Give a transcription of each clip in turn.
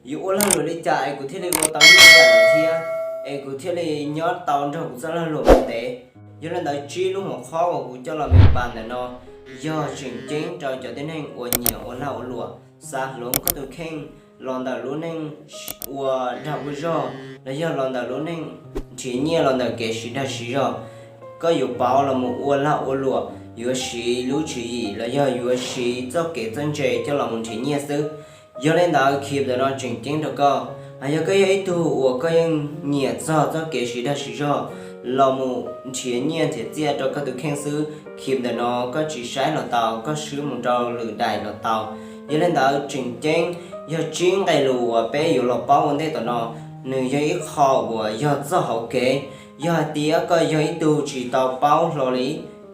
Yuav ua lag luam li cas es kuv thiaj li ua tau nyiaj li cas lawm thiab, es kuv thiaj li nyob tau nrog kuv txoj lag luam mus ntev? Yog li ntawd tsib lub hom qhob uas kuv coj los me pas ntawm no yog tseem ceeb rau cov tib neeg uas nyiam ua lag ua luam, xav hloov koj tus kheej los ntawm lub neej ua dag ua zog los yog los ntawm lub neej nrhiav nyiaj los ntawm kev siv dag siv zog. Koj yuav pauv los mus ua lag ua luam, yuav siv lub tswv yim los yog yuav siv txoj kev txawj ntse coj los mus nrhiav nyiaj xwb. Yog li ntawd khib ntawm no tseem ceeb rau koj. Yog koj yog ib tug uas koj yeej nyiam txog txoj kev siv dag siv zog los mus nrhiav nyiaj nrhiav txiaj rau koj tus kheej xwb, khib ntawm no koj tsis saib los tau, koj swb mus rau lwm daim los tau. Yog li ntawd tseem ceeb yog tsib nqe lus uas peb yuav los paub ua ntej tom no, nws yog ib qho uas yog txoj hauv kev. Yog hais tias koj yog ib tug tsis tau paub hlo li,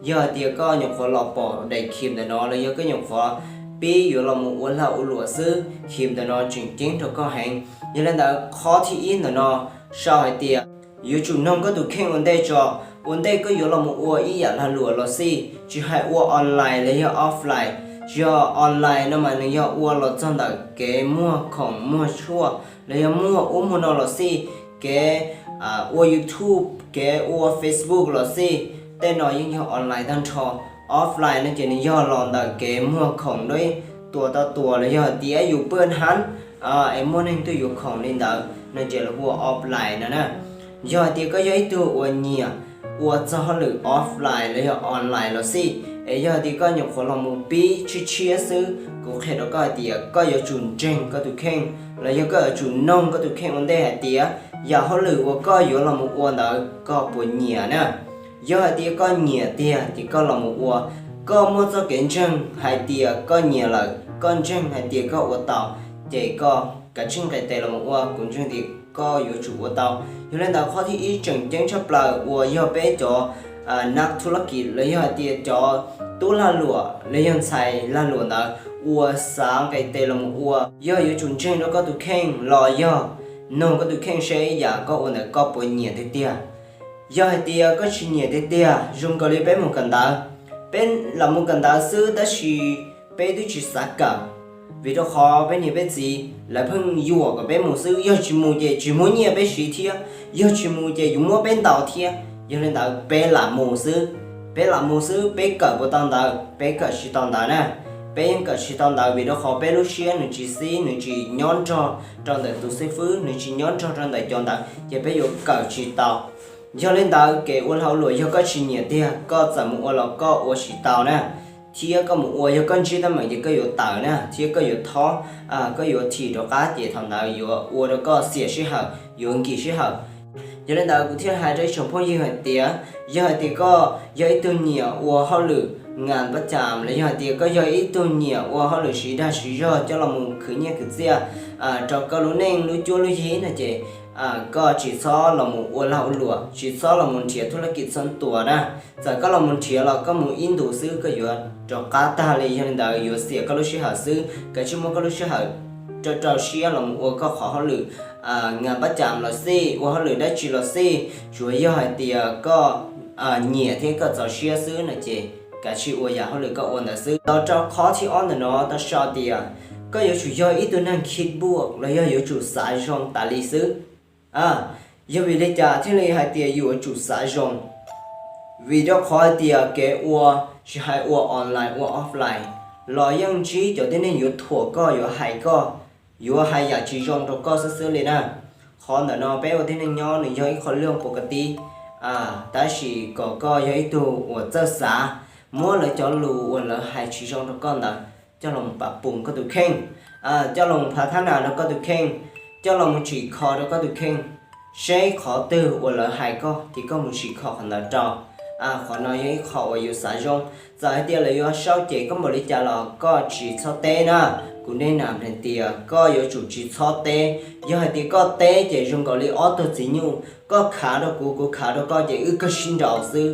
yog hais tias koj nyuam qhuav los pom daim khib ntawm no los yog koj nyuam qhuav pib yuav los mus ua lag ua luam xwb, khib ntawm no tseem ceeb rau koj heev. Yog li ntawd qhov thib ib ntawm no sau hais tias yuav tsum noog koj tus kheej ua ntej tso. Ua ntej koj yuav los mus ua ib yam lag luam los xij, tsis hais ua online los yog offline. Tsis yog online no mas nws yog ua los txog ntawm kev muag khoom muag tshuaj los yog muag ub muag no los xij, kev ua YouTube, kev ua Facebook los xij, tej no yeej yog online tag nrho. Offline no ces nws yog los ntawm kev muag khoom dua, tua tau tua los yog tias yus pw hab es muaj neeg tuaj yuav khoom li ntawd no ces lawv hu ua offline no na. Yog hais tias koj yog ib tug uas nyiam ua txog hauj lwm offline los yog online los xij, es yog hais tias koj nyuam qhuav los mus pib tshiab tshiab xwb, kuv qhia rau koj hais tias koj yuav tsum ntseeg koj tus kheej los yog koj yuav tsum noog koj tus kheej ua ntej hais tias yam hauj lwm uas koj yuav los mus ua ntawd koj puas nyiam na. Yog hais tias koj nyiam tiag ces koj los mus ua, koj muaj txoj kev ntseeg hais tias koj nyiam lawm, koj ntseeg hais tias koj ua tau, ces koj kav tsij nqis tes los mus ua, kuv ntseeg tias koj yuav tsum ua tau. Yog li ntawd qhov thib ib tseem ceeb tshaj plaws uas yog peb cov nab thub lab kis los yog hais tias cov tub lag luam los yog ntxhais lag luam ntawd uas xav nqis tes los mus ua, yog yuav tsum ntseeg rau koj tus kheej los yog noog koj tus kheej seb yam koj ua ntawd koj puas nyiam tiag tiag. Yog hais tias koj tsis nyiam tiag tiag, zoo nkaus li peb mus kawm ntawv, peb los mus kawm ntawv xwb tab sis peb twb tsis xav kawm, vim rau qhov peb niam peb txiv lawv pheej yuam kom peb mus xwb, yog tsis mus ces tsis muaj nyiaj peb siv thiab, yog tsis mus ces yuav muab peb ntaus thiab. Yog li ntawd peb lam mus xwb, peb lam mus xwb, peb kawm puas tau ntawv? Peb kawm tsis tau ntawv na. Peb yeej kawm tsis tau ntawv vim rau qhov peb lub siab nws tsis xib, nws tsis nyob nrog rau ntawm tus xib fwb, nws tsis nyob nrog rau ntawm cov ntawd, ces peb yuav kawm tsis tau. Yog li ntawd kev ua lag ua luam yog koj tsis nyiam tiag, koj txawm mus ua los koj ua tsis tau na, thiab koj mus ua yog koj ntsib teeb meem ces koj yuav tawm na, thiab koj yuav thob, koj yuav thim rov qab ces thaum ntawd yuav ua rau koj xiam sij hawm, yuav nkim sij hawm. Yog li ntawd kuv thiaj hais rau ib tsoom phooj ywg hais tias, yog hais tias koj yog ib tug nyiam ua hauj lwm ngas pab cas los yog hais tias koj yog ib tug nyiam ua hauj lwm siv dag siv zog coj los mus khwv nyiaj khwv txiaj rau koj lub neej lub cuab lub yig no ces koj tsis txhob los mus ua lag ua luam, tsis txhob los mus nrhiav thub lab kis txhob tua na. Txawm koj los mus nrhiav los koj mus ib ntus xwb koj yuav rov qab tag li, yog li ntawd yuav xiam koj lub sij hawm xwb. Kav tsij muab koj lub sij hawm rau rau siab los mus ua koj qhov hauj lwm ngas pab cas los xij, ua hauj lwm dab tsi los xij, tsuav yog hais tias koj nyiam thiab koj txaus siab xwb no ces kav tsij ua yam hauj lwm koj ua ntawd xwb. Los rau qhov thib ob ntawm no tau sau tias koj yuav tsum yog ib tug neeg khib npuaj los yog yuav tsum xav zoo tas li xwb. Yog vim li cas thiaj li hais tias yuav tsum xav zoo? Vim rau qhov hais tias kev ua, tsis hais ua online ua offline los yeej ntsib cov tib neeg yuav thuam koj, yuav hais koj, yuav hais yam tsis zoo rau koj xwb xwb li na. Qhov ntawm no peb ua tib neeg nyob nws yog ib qho lwj pov ka tib, tab sis kom koj yog ib tug uas txawj xav, muab lawv cov lus uas lawv hais tsis zoo rau koj ntawd coj los pab pum koj tus kheej, coj los phav thab nas rau koj tus kheej, coj los tsim kho rau koj tus kheej, seb qhov twg uas lawv hais koj ces koj mus tsim kho qhov ntawd rau. Qhov no yog ib qho uas yuav xav zoo. Txawm hais tias lawv yuav sau cem koj npaum li cas los koj tsis txhob teb na. Kuv nej nam hais tias koj yuav tsum tsis txhob teb. Yog hais tias koj teb ces zoo nkaus li ob tug txiv nyuj, koj khav rau kuv, kuv khav rau koj ces wb kawg sib nraus xwb.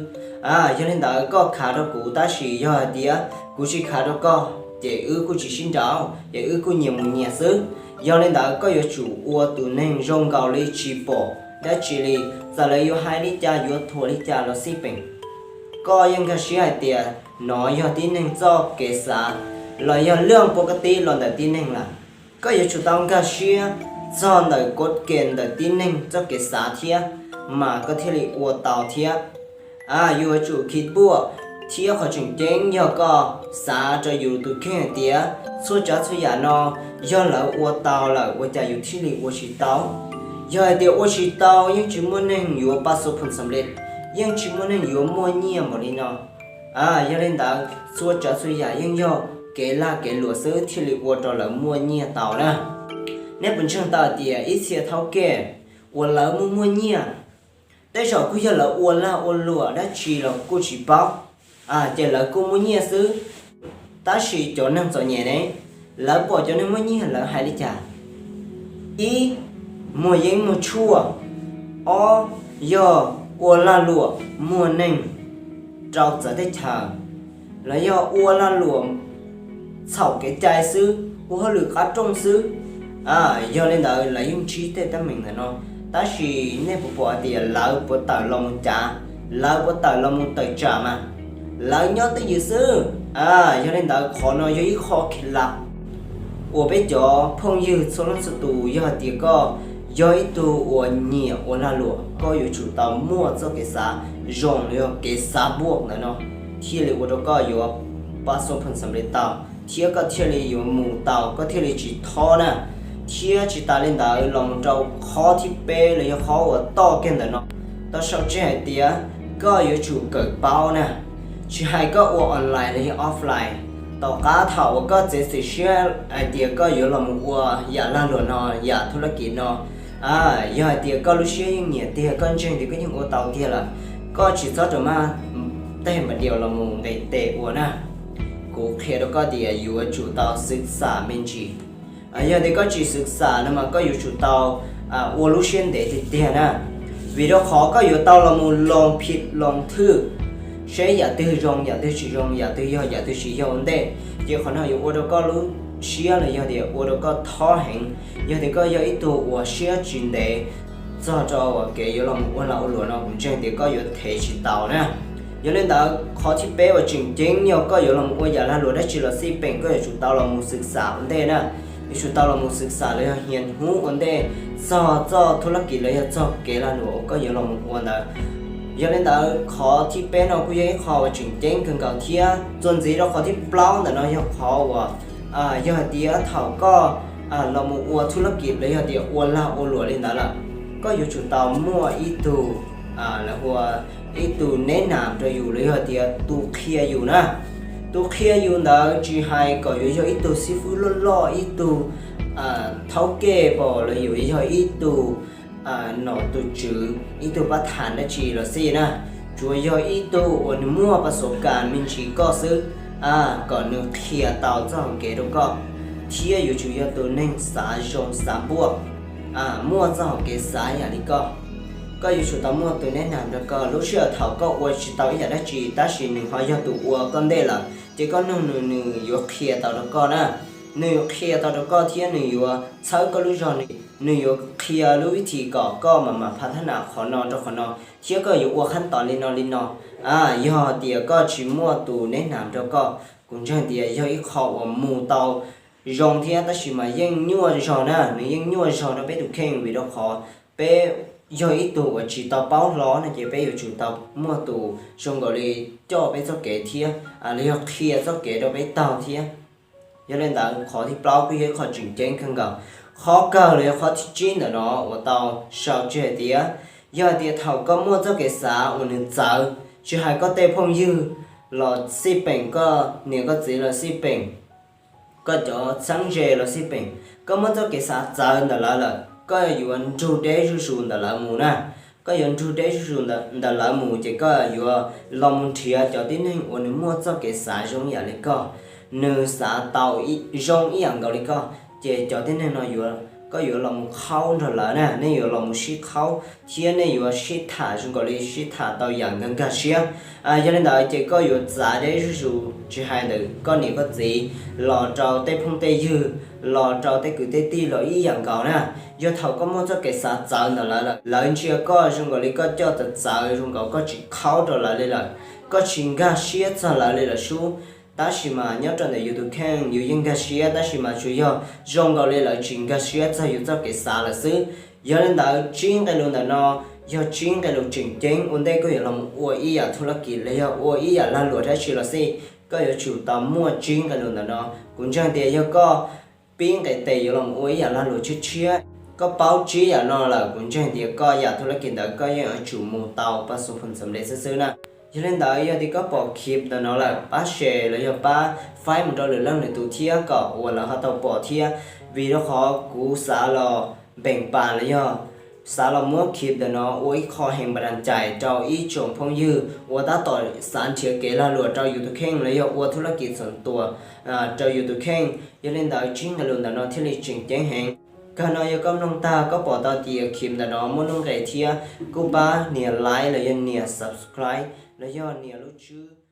Yog li ntawd koj khav rau kuv tab sis yog hais tias kuv tsis khav rau koj ces wb kuj tsis sib nraus, ces wb kuj nyias mus nyias xwb. Yog li ntawd koj yuav tsum ua tus neeg zoo nkaus li tsis pom dab tsi li. Txawm lawv yuav hais li cas yuav thuam li cas los xij peem, koj yeej nkag siab hais tias nov yog tib neeg txoj kev xav los yog lwj pov ka tib los ntawm tib neeg lawm. Koj yuav tsum tau nkag siab txog ntawm kod ke ntawm tib neeg txoj kev xav thiab, mas koj thiaj li ua tau thiab. Yuav tsum khi npuaj, thiab qhov tseem ceeb yog koj xav rau yus tus kheej hais tias txhua tsav txhua yam no yog lawv ua tau lawm ua cas yus thiaj li ua tsis tau. Yog hais tias ua tsis tau yeej tsis muaj neeg yuav pa xu phum xam lej, yeej tsis muaj neeg yuav muaj nyiaj npaum li no. Yog li ntawd txhua tsav txhua yam yeej yog kev lag kev luam xwb thiaj li ua rau lawv muaj nyiaj tau na. Nej puas ntseeg tau tias ib txhia thaub kej uas lawv muaj muaj nyiaj, tej zaum kuj yog lawv ua lag ua luam dab tsi los kuj tsis paub, ces lawv kuj muaj nyiaj xwb. Tab sis cov neeg txom nyem ne, lawv pom cov neeg muaj nyiaj lawv hais li cas? Ib, muag yeeb muag tshuaj. Ob, yog ua lag luam muag neeg rau txawv teb chaws, los yog ua lag luam txhaum kev cai xwb, ua hauj lwm qab rooj xwb. Yog li ntawd lawv yeej ntsib tej teeb meem ntawm no, tab sis nej puas pom hais tias lawv puas tawm los mus cav, lawv puas tawm los mus tawm tsam mas? Lawv nyob twj ywm xwb. Yog li ntawd qhov no yog ib qho kheev lam uas peb cov phooj ywg txhua leej txhua tus, yog hais tias koj yog ib tug uas nyiam ua lag luam, koj yuav tsum tau muaj txoj kev xav zoo los yog kev xav npuaj ntawm no, thiaj li ua rau koj yuav pa xu phum xam lej tau, thiab koj thiaj li yuav mus tau, koj thiaj li tsis thob na. Thiab tsis tas li ntawd los mus rau qhov thib peb los yog qhov uas toj kiag ntawm no, tau sau tseg hais tias koj yuav tsum kawm paub na. Tsis hais koj ua online los yog offline, tom qab thaum uas koj txiav txim siab hais tias koj yuav los mus ua yam lag luam no, yam thub lab kis no, yog hais tias koj lub siab yeej nyiam tiag, koj ntseeg tias koj yeej ua tau tiag lawm, koj tsis txhob rau maj tej npa diaus los mus nqis tes ua na. Kuv qhia rau koj tias yuav tsum tau xwv xam me ntsis. Yog tias koj tsis xwv xam no mas koj yuav tsum tau ua lub siab ntev tiag tiag na, vim rau qhov koj yuav tau los mus loos phim loos thwj, seb yam twg zoo yam twg tsis zoo, yam twg yog yam twg tsis yog ua ntej. Ces qhov no yuav ua rau koj lub siab los yog tias ua rau koj thob heev. Yog tias koj yog ib tug uas siab tsis ntev txog rau uas kev yuav los mus ua lag ua luam no kuv ntseeg tias koj yuav thev tsis tau na. Yog li ntawd qhov thib peb uas tseem ceeb yog koj yuav los mus ua yam lag luam dab tsi los xij peem koj yuav tsum tau los mus xwv xam ua ntej na. Yuav tsum tau los mus xwv xam los yog hias huv ua ntej txog txoj thub lab kis los yog txog kev lag luam uas koj yuav los mus ua ntawd. Yog li ntawd qhov thib peb no kuj yog ib qho uas tseem ceeb kawg nkaus thiab. Txuas ntxiv rau qhov thib plaub ntawm no yog qhov uas yog hais tias thaum koj los mus ua thub lab kis los yog tias ua lag ua luam li ntawd lawm, koj yuav tsum tau muaj ib tug, lawv hu ua ib tug neb nam rau yus los yog tias tus qhia yus na. Tus qhia yus ntawd tsis hais kom yuav yog ib tug xib fwb loj loj, ib tug thaub kej pom los yus yog ib tug nom tus tswv, ib tug pab tham dab tsi los xij na. Tsuas yog ib tug uas nws muaj pas xov kas me ntsis koj xwb, kom nws qhia tau txoj hau kev rau koj, thiab yuav tsum yog tus neeg xav zoo xav npuaj, muaj txoj hau kev xav yam li koj. Koj yuav tsum tau muaj tus neb nam rau koj. Lub sij hawm thaum koj ua tsis tau ib yam dab tsi tab sis nws ho yog tus ua koj ntej lawm, ces koj nug nws, nws yuav qhia tau rau koj na. Nws yuav qhia tau rau koj thiab nws yuav txhawb koj lub zog, nws, nws yuav qhia lub vib thim kom koj mam mam pha thab nam qhov no rau qhov no, thiab koj yuav ua khab tos li no li no. Yog tias koj tsis muaj tus neb nam rau koj, kuv ntseeg tias yog ib qho uas mus tau zoo thiab tab sis mas yeej nyuaj zog na, nws yeej nyuaj zog rau peb tus kheej vim rau qhov peb yog ib tug uas tsis tau paub hlob no ces peb yuav tsum tau muaj tus zoo nkaus li coj peb txoj kev thiab los yog qhia txoj kev rau peb taug thiab. Yog li ntawd qhov thib plaub kuj yog ib qho tseem ceeb kawg nkaus. Qhov kawg los yog qhov thib tsib ntawm no uas tau sau tseg hais tias, yog hais tias thaum koj muaj txoj kev xav uas nws txawv, tsis hais koj tej phooj ywg los xij peem, koj niam koj txiv los xij peem, koj cov txheeb ze los xij peem, koj muaj txoj kev xav txawv ntawm lawv lawm, koj yuav nrug deb zuj zus ntawm lawv mus na. Koj yuav nrug deb zuj zus ntawm lawv mus ces koj yuav los mus nrhiav cov tib neeg uas nws muaj txoj kev xav zoo ib yam li koj, nws xav tau zoo ib yam nkaus li koj, ces cov tib neeg no yuav, koj yuav los mus qhaub nrog lawv na, nej yuav los mus sib qhaub thiab nej yuav sib tham zoo nkaus li sib tham tau yam nkag nkag siab. Yog li ntawd ces koj yuav txav deb zuj zus tsis hais ntawm koj niam koj txiv los rau tej phooj tej ywg, los rau tej kwv tej tij los ib yam nkaus na. Yog thaum koj muaj txoj kev xav txawv ntawm lawv lawm, lawv ntsia koj zoo nkaus li koj coj txawv txawv zoo nkaus koj tsis qhaub rau lawv li lawm, koj tsis nkag siab txog lawv li lawm sub. Tab sis mas nyob rau ntawm yus tus kheej yus yeej nkag siab, tab sis mas tsuas yog zoo nkaus li lawv tsis nkag siab txog yus txoj kev xav lawm xwb. Yog li ntawd tsib nqe lus ntawm no yog tsib nqe lus tseem ceeb ua ntej koj yuav los ua ib yam thub laj kis los yog ua ib yam lag luam dab tsi los xij, koj yuav tsum tau muaj tsib nqe lus ntawm no. Kuv ntseeg tias yog koj pib nqes tes yuav los ua ib yam lag luam tshiab tshiab, koj paub tsib yam no lawm, kuv ntseeg tias koj yam thub laj kis ntawd koj yeej yuav tsum mus tau pas xu phum xam le xwb xwb na. Yog li ntawd yog tias koj pom khib ntawm no lawm, pab share los yog pab faib mus rau lwm leej lwm tus thiab kom uas lawv ho tau pom thiab. Vim rau qhov kuv xav los npeem pas los yog xav los muab khib ntawm no ua ib qho heev npa dam cais rau ib tsoom phooj ywg uas tab tom xav nrhiav kev lag luam rau yus tus kheej los yog ua thub laj kis txoom tuas rau yus tus kheej. Yog li ntawd tsib nqe lus ntawm no thiaj li tseem ceeb heev. Kawg no yog koj mloog tag koj pom tau tias khib ntawm no muaj nuj nqes thiab, kuj pab nias like los yog nias subscribe los yog nias lub tswb